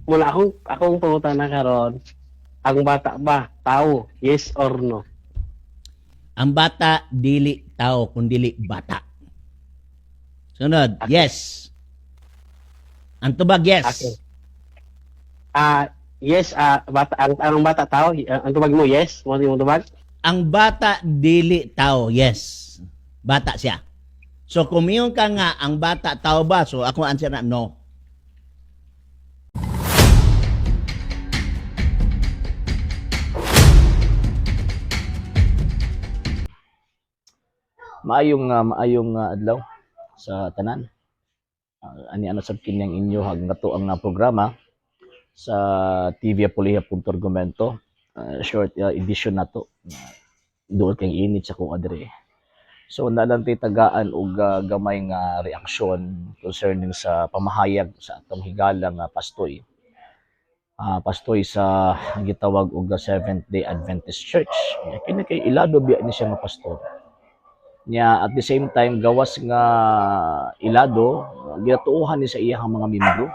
Muna akong pangutana karon, ang bata ba tao, yes or no? Ang bata dili tao kun dili bata. Sunod, yes. Ang tubag, yes. Okay. Yes, bata ang bata tao, ang tubag mo yes, mo imong tubag? Ang bata dili tao, yes. Bata siya. So kung miyon ka nga ang bata tao ba, so ako answer na no. Maayong adlaw sa tanan. Ani ano sab kini ang inyo hag nato ang programa sa TV Apoliha punto Argumento. Short edition nato. Duol kay init sa kong adre. So nalang tay tagaan og gamay nga reaksyon concerning sa pamahayag sa atong higala nga pastoy. Pastoy sa gitawag og Seventh Day Adventist Church. Kini kay ilado biya ni siya nga pastor. Nya at the same time gawas nga ilado, ginatuohan ni sa iyang mga miyembro.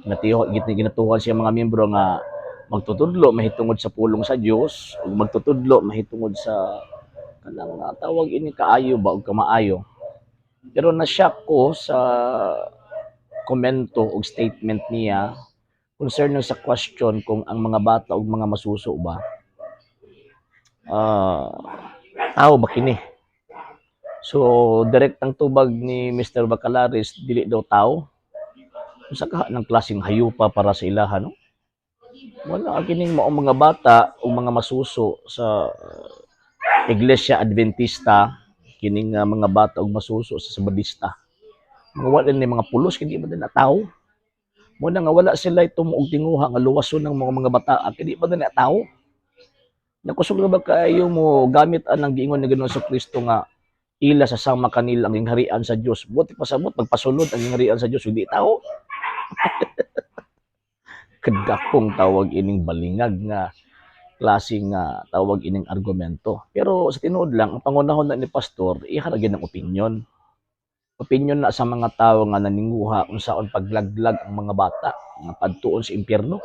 Ginatuohan ginatuohan siya mga miyembro nga magtutudlo mahitungod sa pulong sa Dios ug magtutudlo mahitungod sa kanang tawag ini kaayo ba og kamaayo. Pero na-shock ko sa komento og statement niya concerning sa question kung ang mga bata ug mga masuso ba tao ba kini. So direct ang tubag ni Mr. Bacalares, dili daw tao. Unsa ka ng klaseng hayupa para sa ilaha, no? Wala kining mao mga bata o mga masuso sa Iglesia Adventista, kining mga bata og masuso sa Sabadista. Mga wala ni mga pulos kini ba din na tao. Mo na nga wala sila tumo og tinguha nga luwason ng mga bata, kini ba din na tao. Nakusog ba kaayo mo gamit anang giingon ni Ginoong Kristo nga ila sa sama kanila ang gingharian sa Dios. Buti pasabot magpasulod ang gingharian sa Dios hindi tao. Kadakong tawag ining balingag nga klase nga tawag ining argumento. Pero sa tinuod lang, ang pangunahon na ni pastor, iha ra gyud ang opinion. Opinion na sa mga tawo nga naninguha unsaon paglaglag ang mga bata nga padtuon sa impyerno.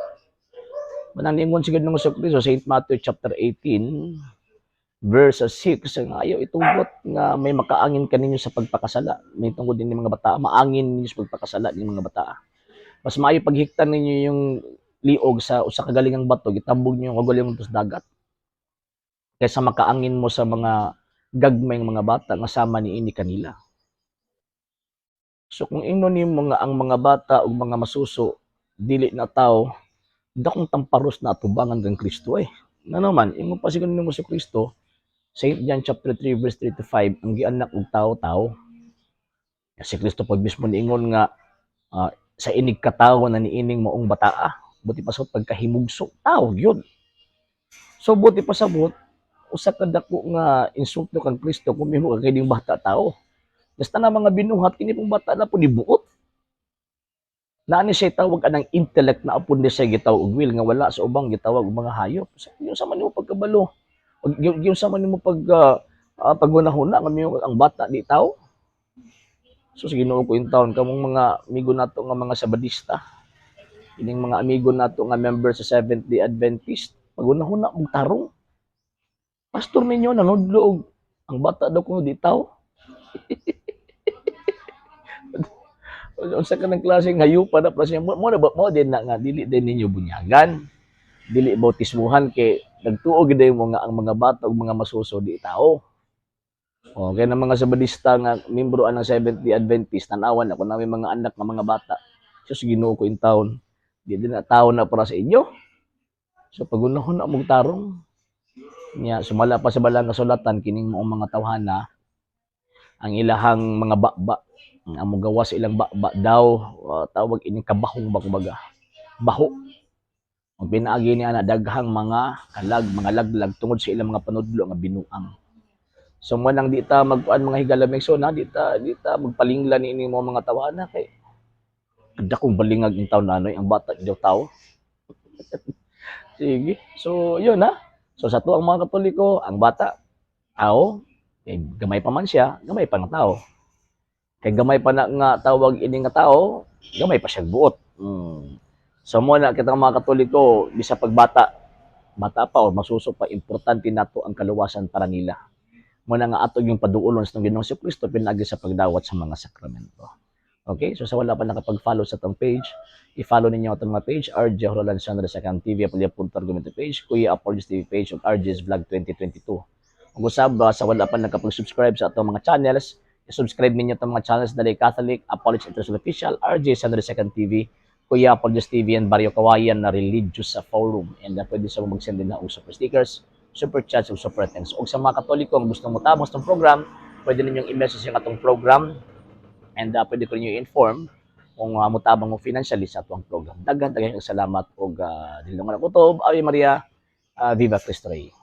Manang si Ginoong Kristo Saint Matthew chapter 18 verse 6 nga ayaw itugot nga may makaangin kaninyo sa pagpakasala. May tungod din mga bata, maangin ninyo sa pagpakasala ning mga bata. Mas maayo paghiktan ninyo yung liog sa usa ka galingang bato, gitambog niyo ang kagalingon sa dagat. Kaysa makaangin mo sa mga gagmayng mga bata nga sama niini kanila. So kung ingnon nimo nga ang mga bata ug mga masuso dili na tao, dakong tamparos na atubangan kang Kristo eh. Nga naman, ingon pa siguro nimo si Kristo, Saint John chapter 3 verse 3 to 5, ang gianak og tao-tao. Si Kristo pag mismo niingon nga sa inig katawo na niining maong bataa, buti pa sa pagkahimugso, tao gyud. So buti pa sabot, usa ka dako nga insulto kang Kristo kung mimo ka kining bata tao. Basta na mga binuhat kini pong bata na po ni buot. Naani siya tawag anang intellect na apon ni siya gitawag og will nga wala sa ubang gitawag og mga hayop. So, yung sa man nimo pagkabalo, yung sa man nimo pag paghunahuna nga miyo ang bata di tao. So sa Ginoo ko in town kamong mga amigo nato nga mga Sabadista, kining mga amigo nato nga member sa Seventh Day Adventist, paghunahuna mong tarong. Pastor ninyo nanudlo og ang bata daw kuno di tao. Unsa ka ng klaseng hayupa na siya mo na ba mo din na nga dili din ninyo bunyagan, dili bautismuhan kay nagtuo gid mo nga ang mga bata ug mga masuso di tao. O kay ng mga Sabadista nga membro anang Seventh Day Adventist, tan-awan ako nami mga anak nga mga bata. Sus, Ginoo ko in town, di din na tao na para sa inyo. So pagunahon na mong tarong niya, sumala pa sa balang kasulatan kining maong mga tawhana ang ilahang mga baba ang mogawa sa ilang baba daw tawag ining kabahong ba kumbaga baho. Ang pinaagi ni ana daghang mga kalag, mga laglag tungod sa ilang mga panudlo nga binuang. So mo nang di ta magkuan mga higalamig, so na di ta magpalingla niini mo mga tawhana kay dakong balingag in taon nanoy ang bata daw tao. Sige. So yun ha. So sa tuang mga Katoliko, ang bata tao, kay gamay pa man siya, gamay pa ng tao. Kay gamay pa na nga tawag ini nga tao, gamay pa siya buot. So mo na kita mga Katoliko, bisa pagbata, bata pa o masuso pa, importante nato ang kaluwasan para nila. Mo na nga ato yung paduolon sa Ginoong Kristo pinaagi sa pagdawat sa mga sakramento. Okay? So sa wala pa nakapag-follow sa atong page, i-follow ninyo atong mga page, RJ Roland Sandra sa Cam TV, Apulia Punto Argumento page, Kuya Apologies TV page, ug RJ's Vlog 2022. Ug usab sa wala pa nakapag-subscribe sa atong mga channels, i-subscribe ninyo atong mga channels dali Catholic, Apologies International Official, RJ Sandra Second TV, Kuya Apologies TV, and Barrio Kawayan na Religious sa Forum. And pwede sa mag-send din na og super stickers, super chats, ug super thanks. Ug sa mga Katoliko ang gusto mo tabang sa program, pwede ninyong i-message yung atong program and pwede ko ninyo i-inform kung mutabang mo financially sa atong program. Daghan daghan salamat og dili nga kutob. Ave Maria, Viva Cristo Rey.